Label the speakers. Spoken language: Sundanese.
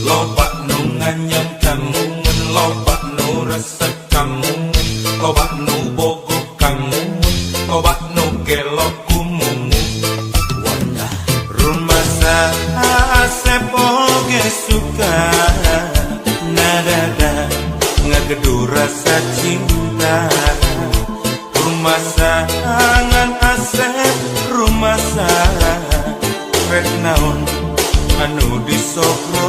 Speaker 1: Loba nu nganyam kamu, loba nu resep kamu, loba nu bogoh kamu, loba nu gelo ku Mumu. Wadah. Rumasa Asep oge suka nadada ngageduh rasa cinta. Rumasa ngan Asep rumasa, rek naon anu disokro.